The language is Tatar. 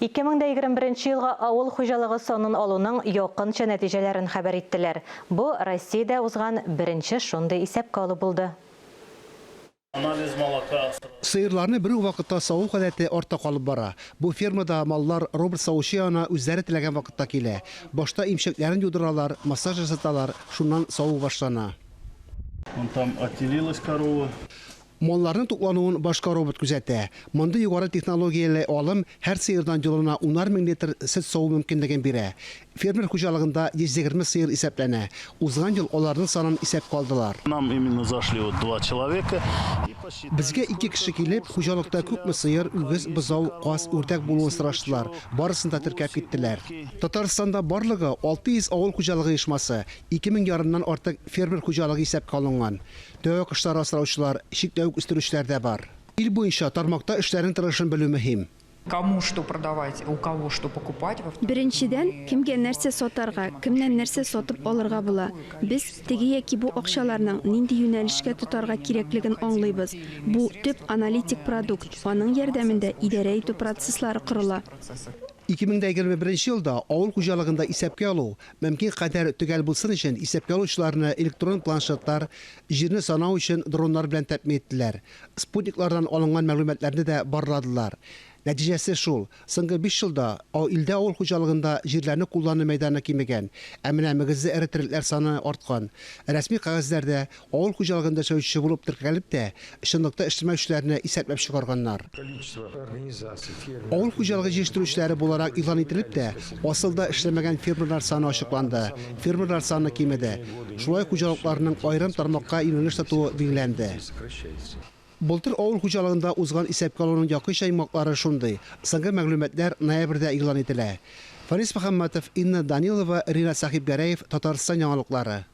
2021 елгы авыл хуҗалыгы санын алуның якынча нәтиҗәләрен хәбәр иттеләр. Бу Россиядә узган беренче шундый исәпкә алу булды. Анализ молока. Сыерларны бер үк вакытта саву гадәте артта калып бара. Бу фермада маллар робот савучы янына үзләре теләгән вакытта килә. Башта имчәкләрен юдыралар, массаж ясаталар, шуннан саву башлана. Вон там отелилась корова. Малларның туклануын башка робот күзәтә. Мондый югары технологияле алым һәр сыердан елына унар мең литр сөт саву мөмкинлеген бирә. Фермер хуҗалыгында 120 сыер исәпләнә. Узган ел аларның санын исәпкә алдылар. Нам именно зашли вот два человека и посчитали. Безгә ике кеше килеп, хуҗалыкта күпме сыер, үгез, бозау, каз, үрдәк булуын сораштылар, барысын да теркәп киттеләр. Татарстанда барлыгы 600 авыл хуҗалыгы оешмасы, ике мең ярымнан артык фермер хуҗалыгы исәпкә алынган. Тәвә кошлары асраучылар, чикләвек үстерүчеләр дә бар. Ил буенча тармакта эшләрнең торышын белү мөһим. Кому что продавать, у кого что покупать, во-вторых, Беренчедән, кемгә нәрсә сатарга, кемнән нәрсә сатып алырга була. Без теге яки бу акчаларның нинди юнәлешкә тотарга кирәклеген аңлыйбыз. Бу, төп аналитик продукт, аның ярдәмендә идарә итү процесслары корыла. 2021 елда авыл хуҗалыгында исәпкә алу мөмкин кадәр төгәл булсын өчен исәпкә алучыларны электрон планшетлар, җирне санау өчен дроннар белән тәэмин иттеләр. Спутниклардан алынган мәгълүматларны да барладылар. Нәтиҗәсе шул, соңгы биш елда илдә авыл хуҗалыгында җирләрне куллану мәйданы кимегән, ә менә мөгезле эре терлекләр саны арткан. Рәсми кәгазьләрдә авыл хуҗалыгында эшләүче булып теркәлеп тә, чынлыкта эшләмәүчеләрне исәпләп чыгарганнар. Авыл хуҗалыгы җитештерүчеләре буларак игълан ителеп тә, асылда эшләмәгән фермерлар саны ачыкланды, фермерлар саны кимеде. Шулай ук хуҗалыкларның аерым тармакка юнәлеш тотуы билгеләнде. Былтыр авыл хуҗалыгында узган исәпкә алуның якынча йомгаклары шундый. Соңгы мәгълүматлар ноябрьдә игълан ителә. Фарис Мөхәммәтов, Инна Данилова, Ринат Сәхибгәрәев, Татарстан яңалыклары.